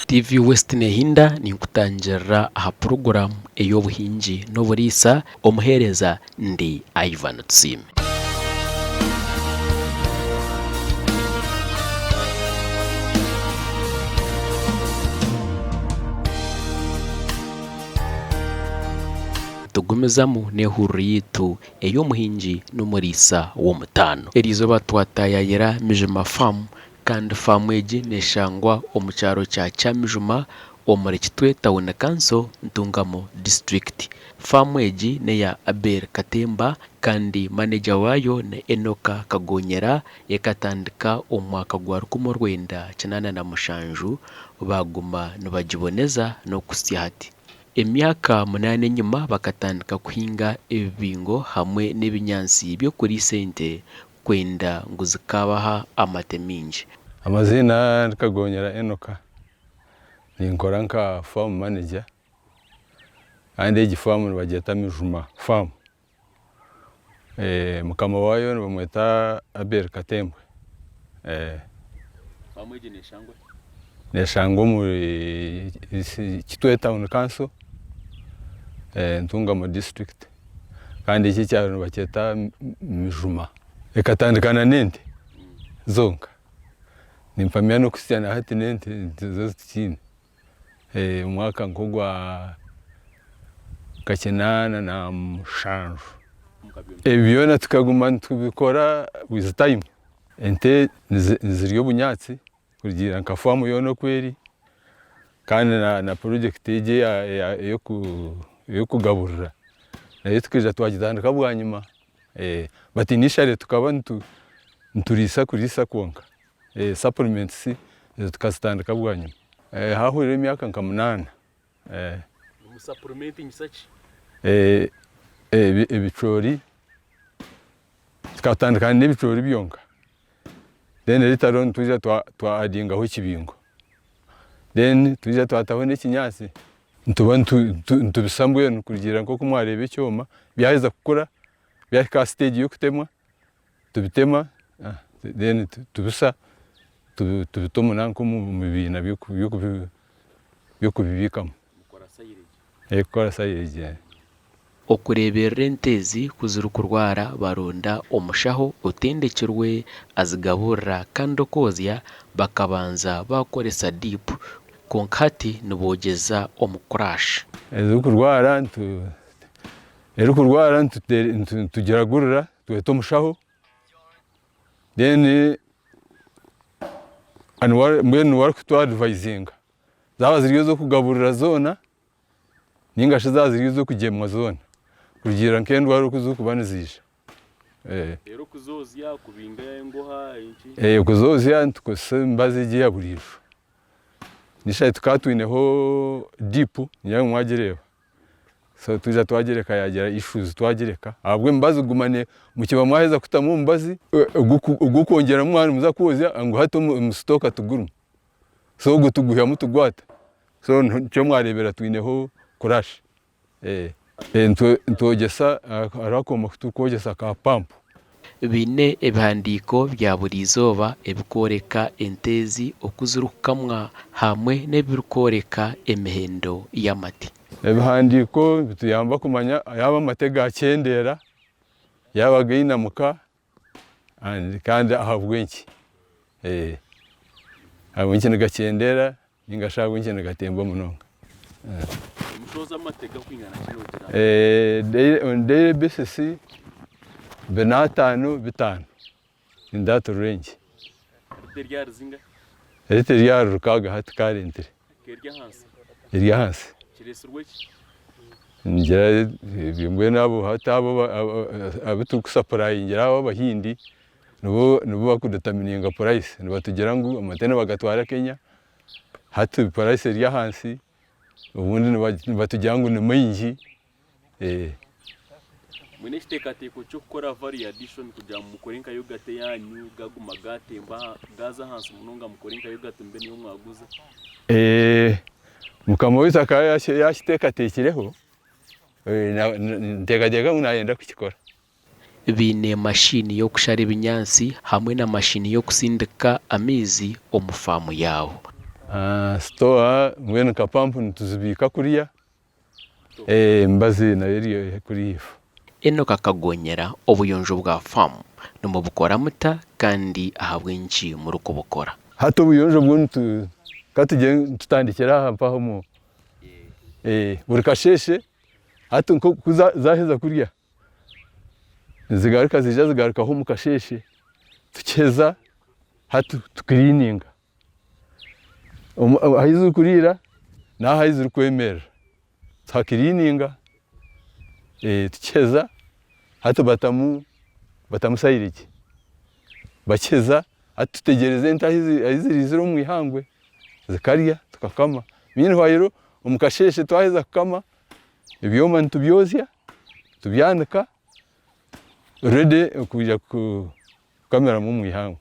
TV West Nehinda ninkutangirira aha puroguraamu ey'obuhingi n'oburiisa, omuheereza ndi Ivan Tusiime. Tugumizamu n'ehururu yaitu ey'omuhingi n'omuriisa w'omutaano. Eriizooba twataayayira Mijuma Farm Kandi faamu egi neshangwa omu kyaro kya Kyamijuma omuri Kitwe Tawuni Kanso, Ntungamo Disiturikiti. Faamu egi neya Abel Katemba kandi maneja waayo ni Enoka Kagonyera. Ekatandika omu mwaka gwa 1987 baaguma nibagiboneza n'okuhitsya hati. Emyaka munaana enyima bakatandika kuhinga ebibingo hamwe n'ebinyaatsi by'okuriisa ente kwenda ngu zikabaha amate maingi. Amaziina ndi Kagonyera Enoka, ninkora nka farm manager kandi egi farm nibagyeta Mijuma farm. Mukama waayo nibamweta Abel Katembwe. Faamu egi neshangwa hi? Neshangwa omuri Kitwe town council, Ntungamo district. Kandi eki ekyaro nibakyeta Mijuma. Ekatandika na n'ente zonka. Nimpamya n'okuhitsya na hati n'ente nizo tukiine. Omu mwaka nk'ogwa nka kinaana na mushanju. Ebi byona tukaguma nitubikora with time. Ente nizirya obunyaatsi kurugiirira nka faamu yoona oku eri kandi na purojekiti egi ey'okugaburira nayo tukaija twagitandika bwanyima but initially tukaba nituriisa kuriisa kwonka, supplements ezo tukazitandika bwanyima. Hahwireho emyaka nka munaana. Ebicoori tukatandika n'ebicoori byonka then later on twija twa adingaho ekibingo then twija twataho n'ekinyaatsi nituba nitubisa mbwenu kurugiirira nk'oku mwareeba ekyoma byaheza kukura byahika aha stage y'okutemwa tubitema then tubisa tubita omu nanka omu biina by'okubibiikamu. Kukora silage. Okureeberera ente ezi ku zirikurwara baronda omushaho otendekirwe azigaburira kandi okwozya bakabanza baakoresa diipu kwonka hati niboogyeza omu kurash. Ezirikurwara erikurwara nitugiragurira tweta omushaho then mbwenu niwe arikutu adivayizinga zaaba ziri ez'okugaburira zoona ninga shi zaaba ziri ez'okugyemwa zoona kurugiirira nk'endwara oku zirikuba niziija. Reero okuzoozya, kubinga engoha enki? Okuzoozya nitukozesa emibazi egi eya buriijo. Nishaaha tukaba twineho diipu ningira ngu mwagireeba, so twija twagireka yaagira issues twagireka ahabw'emibazi kuguma mukiba mwaheza kutamu omubazi ogw'okwongyeramu mwaba nimuza kwozya ngu hati omu sitooka tigurimu. So ogwo tugwihamu tugwata. So nikyo mwareebera twineho kurashi. Nitwogyesa hariho akooma aku turikwogyesa ka pampu. Baine ebihandiiko bya buri izooba ebirikworeka ente ezi oku zirikukamwa hamwe n'ebirikworeka emihendo y'amate. Ebihandiiko nibituyamba kumanya yaaba amate gaakyendeera, yaaba gainamuka Kandi ahabw'enki? Ahabw'enki nigakyendera ninga shi ahabw'enki nigatemba munonga? Omushozi amate gakwingana ki nogira? On daily basis binaatano bitaano in that range. Rita eryari zingahi? Rita eryari rukaaga hati currently. Nk'erya ahansi? Erya ahansi. Kiretsirwe ki? Ningira mbwenu abo hati abo abu turikusapurayingira abo abahindi nibo nibo barikudetamininga purayisi nibatugira ngu amate nibagatwara Kenya hati purayisi eri ahansi obundi nibatugira ngu ni maingi. Mwine ekiteekateeko ky'okukora value addition kugira ngu mukore nka yogati eyaanyu gaguma gaatemba gaaza ahansi munonga mukore nka yogati mube niyo mwaguza? Mukama waitu akaba yaakiteekateekireho, ninteekateeka ngu naayenda kukikora. Baine mashiini y'okushara ebinyaatsi hamwe na mashiini y'okusindika amaizi omu faamu yaabo. Store mbwenu nka pampu nituzibiika kuriya, emibazi nayo eri kuriya ifo. Enock akagonyera obuyonjo bwa faamu. Nimubukora muta kandi ahabw'enki murikubukora? Hati obuyonjo bwo ka tugire nitutandikira aha mpaha omu buri kasheeshe hati nk'oku zaaheza kurya nizigaruka ziija zigarukaho omu kasheeshe tukiheza hati tukiriininga. Ahu zirikuriira n'ahu zirikwemerera tuhakiriininga tukiheza hati batamu batamu sayiregi bakiheza hati tutegyereza ente ahu ziriizire omu ihangwe zikarya tukakama meanwhile omu kasheeshe twaheza kukama ebyoma nitubyozya tubyanika ready kwija kukamiramu omu ihangwe.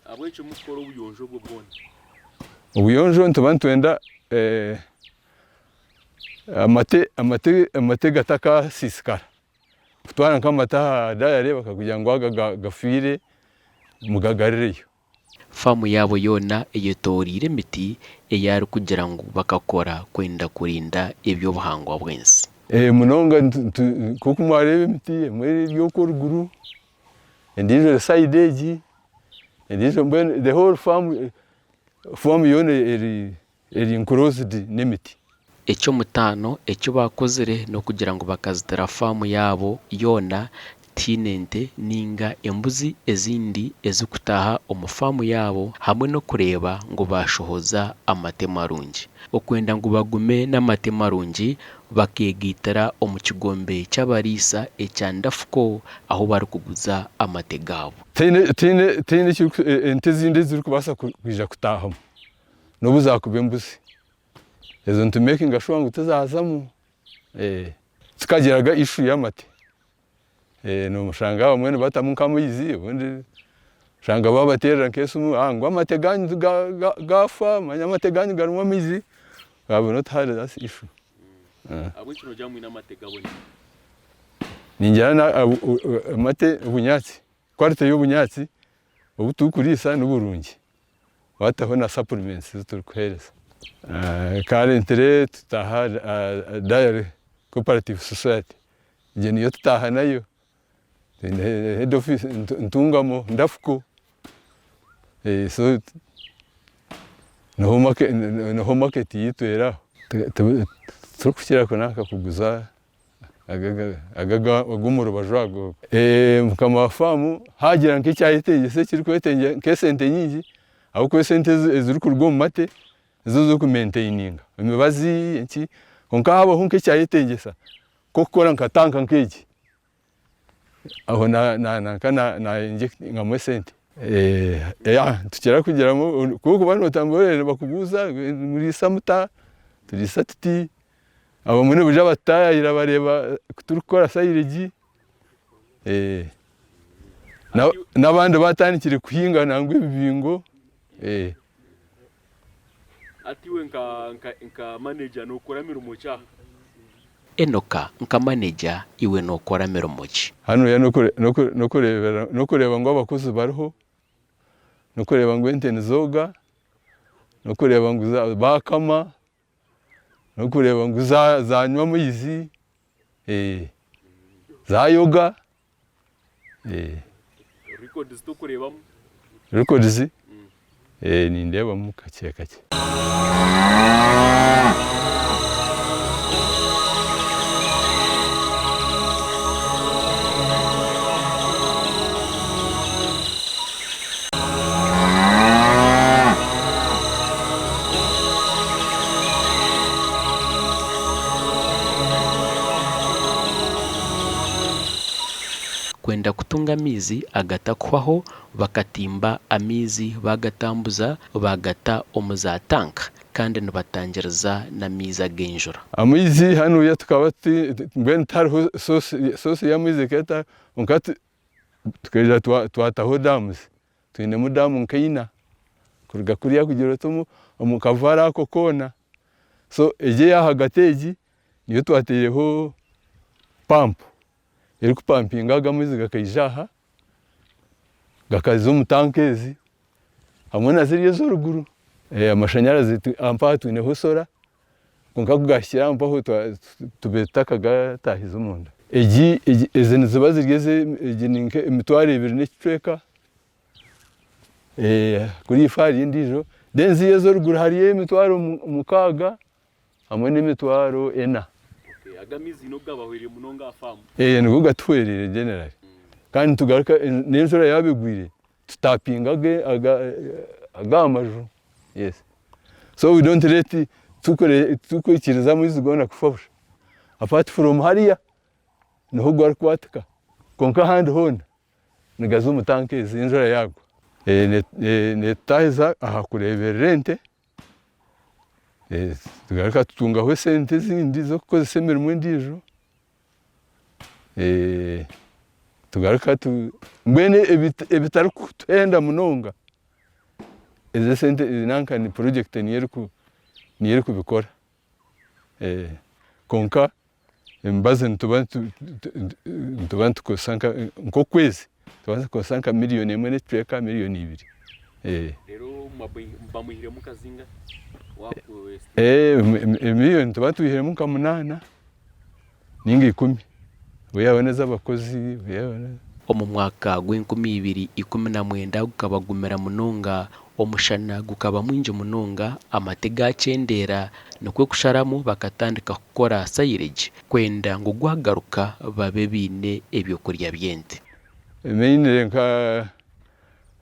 Ahabw'enki murikukora obuyonjo obwo bwona? Obuyonjo nituba nitwenda amate amate amate gatakasiisikara. Kutwara nk'amate aha dayare bakakugira ngu aga gafiire mugagarireyo. Faamu yaabo yoona eyetooroire emiti ei arikugira ngu bakakora kwenda kurinda eby'obuhangwa bw'ensi. Munonga nk'oku mwareeba emiti emwe eri okwo eruguru endiijo eri sayidi egi, endiijo mbwenu the whole farm, farm yoona eri eri enclosed n'emiti. Eky'omutaano eki baakozire n'okugira ngu bakazitira faamu yaabo yoona tihaine nte nainga embuzi ezindi ezirikutaaha omu faamu yaabo hamwe n'okureeba ngu baashohoza amate marungi. Okwenda ngu bagume n'amate marungi, bakeegaitira omu kigombe ky'abariisa ekya Ndafuko ahu barikuguza amate gaabo. Tihaine tihaine tihaine ekiriku ente ezindi ezirikubaasa kwija kutaahamu n'obu zaakuba embuzi. Ezo nitumekinga shuwa ngu tizaazamu. Tukagiraga issue y'amate. Noshanga abamwe nibatamu nk'amaizi obundi oshanga babateerera nk'esimu ngu amate ganyu gaafa manya amate ganyu garimu amaizi we have not had that issue. Ahabw'enki noogira ngu mwine amate gaboniire? Ningira amate obunyaatsi, quality y'obunyaatsi obu turikuriisa niburungi wataho na supplements ezi turikuheereza. Currently tutaha Dairy Cooperative Society. Egyo niyo tutaaha nayo, twine head office Ntungamo, Ndafuko, so niho market yaitu eri aho. Titurikukira kunanka kuguza ag'omu rubaju ago. Mukama wa faamu haagira nk'ekyayetengyesa ekirikwetengyesa nk'esente nyingi ahabw'okuba esente ezirikuruga omu mate nizo zirikumaintaininga emibazi enki kwonka haabaho nk'ekyayetengyesa Nk'okukora nka tanka nk'egi, aho nanka na injectingamu esente. Nitukira kugiramu ku orikuba notambura oreeba nibakubuuza muriisa muta? Turiisa tuti, abamwe nibaija batutaayayira bareeba ku turikukora sayiregi, n'abandi batandikire kuhinga nangwa ebibingo. Hati iwe nka manager nokora mirimo ki aha? Enoka, Nka maneja iwe nokora mirimo ki? Hanuya n'okureeba ngu abakozi bariho, n'okureeba ngu ente nizooga, n'okureeba ngu baakama, n'okureeba ngu zanywa amaizi, zaayoga. Records tokureebamu? Records? Nindeebamu kakye kakye. Kwenda kutunga amaizi agatakuhwaho, bakatimba amaizi baagatambuza baagata omu za tanka kandi nibatangiriza n'amaizi ag'enjura. Amaizi hanuya tukaba mbwenu tihariho source y'amaizi ekaba etariho kwonka tukaija twataho dams, twinemu dam nka ina kuruga kuriya kugira oti omu kavare ako koona so egi eyahagati egi Niyo twataireho pampu erikupampinga aga amaizi gakaija aha gakaza omu tanka ezi hamwe na ziriya ez'oruguru. Amashanyarazi mpaha twineho solar kwonka kugahikire aha mpaho tubaire tutakagatahize omunda. Egi ezi niziba ziri egi ni nk'emitwaro ebiri n'ekicweka kuriya ife hariyo endiijo then ziriya ez'oruguru hariyo emitwaro 6 hamwe n'emitwaro ena. Aga amaizi nigo gabahwereire munonga aha faamu? Nigo gatuhwereire generally kandi nitugaruka n'enjura yaaba egwire tutapinga aga aha maju yes so we don't let turikwikiriza amaizi goona kufa busha apart from hariya niho garikwatika kwonka ahandi hoona nigaza omu tanka ezi enjura yaagwa. Neetutahiza aha kureeberera ente tugaruka tutungaho esente ezindi z'okukozesa emirimo endiijo. Tugaruka mbwenu ebitarikutuhenda munonga ezo esente nanka ni project niyo erikubikora kwonka emibazi nituba nitukozesa nk'okwezi nituba nitukozesa nka miriyoni emwe n'ekicweka miriyoni ibiri. Reero bamwihiremu nka zingahi? Miriyoni nituba twihiremu nka munaana. Ninga ikumi bweyaba n'ez'abakozi bweyaba n'eza. Omu mwaka gw'enkumi ibiri ikumi na mwenda gukabagumira munonga, omushana gukaba mwingi munonga, amate gaakyendeera, nikwo kusharamu bakatandika kukora silage kwenda ngu gwagaruka babe baine ebyokurya by'ente. Mainly nka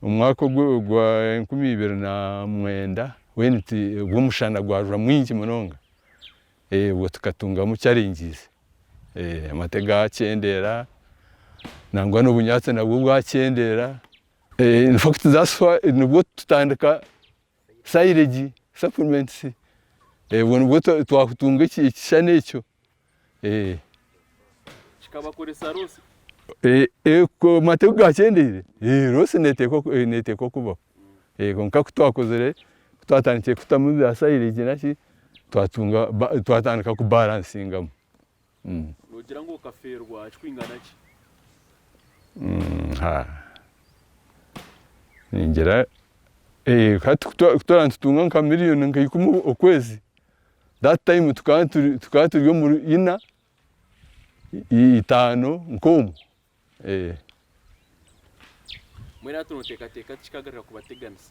omwaka ogwa 2009 when obwo omushana gwajwa mwingi munonga. Obwo tukatungamu challenges, amate gakyendeera nangwa n'obunyaatsi nabwo bwakyendeera, in fact that's why nibwo tutandika silage supplements obwo nibwo twakutunga ekishushani ekyo. Kikabakoresa loss? Amate ku gakyendeire, loss neteekwa kubaho. Kwonka ku twakozire, ku twatandikire kutamu ebya silage naki, twatunga twatandika ku balansingamu. Noogira ngu okafeerwa kikwingana ki? Ningira hati ku turaabe nitutunga nka miriyoni nka ikumi okwezi, that time tukaba turi omuri ina, itaano nk'omwo. Mbwenu hati noteekateeka tikikagaruka kubateganisa?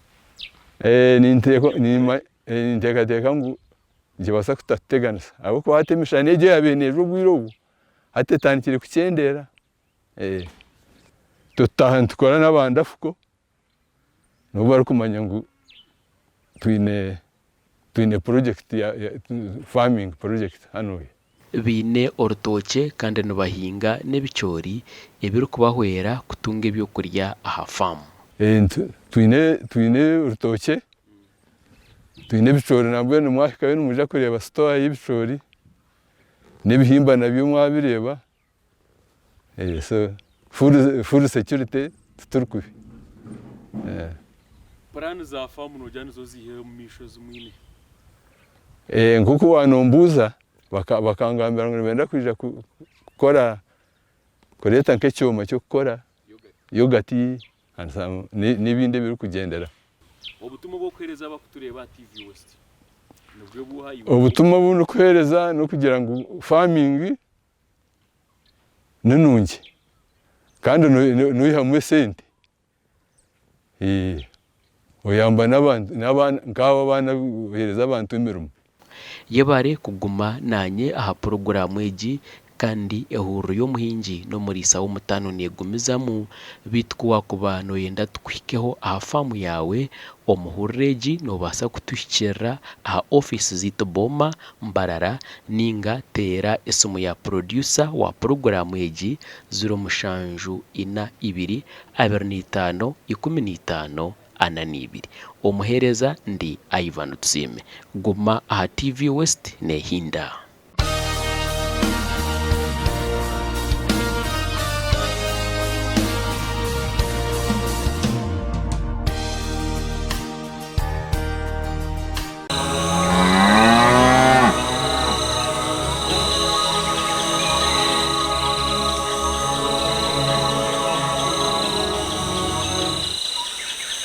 Ninteekateeka ngu nikibaasa kutatuteganisa ahabw'okuba hati emishana egi eyabaire neejwa obwire obu hati etandikire kukyendeera. Tutaaha nitukora n'abandafuko nabo barikumanya ngu twine twine project ya farming project hanuya. Baine orutookye kandi nibahinga n'ebicoori ebirikubahwera kutunga ebyokurya aha faamu. Twine twine orutookye, twine ebicoori nambwenu mwahikayo nimwija kureeba store y'ebicoori n'ebihimba nabyo mwabireeba. So food security tituri kubi. Puraani za faamu noogira nizo ziiha omu maisho ezi mwine? Nk'oku wanombuuza bakangambira ngu nibenda kwija kukora kureeta nk'ekyoma ky'okukora yogati n'ebindi ebirikugyenderaho. Obutumwa obu orikuheereza abarikutureeba aha TV West nibwo buuha iwe? Obutumwa obu ndikuheereza n'okugira ngu farming ni nungi kandi noihamu esente oyamba n'abantu nk'abo abaana oheereza abantu emirimo. Yebare kuguma naanye aha puroguraamu egi kandi ehururu y'omuhingi n'omuriisa w'omutaano neegumizamu. Beitu ku waakuba nooyenda tukuhikeho aha faamu yaawe omu hururu egi noobaasa kutuhikiirira aha ofiisi zaitu Booma, Mbarara nainga teera esimu ya purodyusa wa puroguraamu egi 0742 25 15 42. Omuheereza ndi Ivan Tusiime. Guma aha TV West neehinda.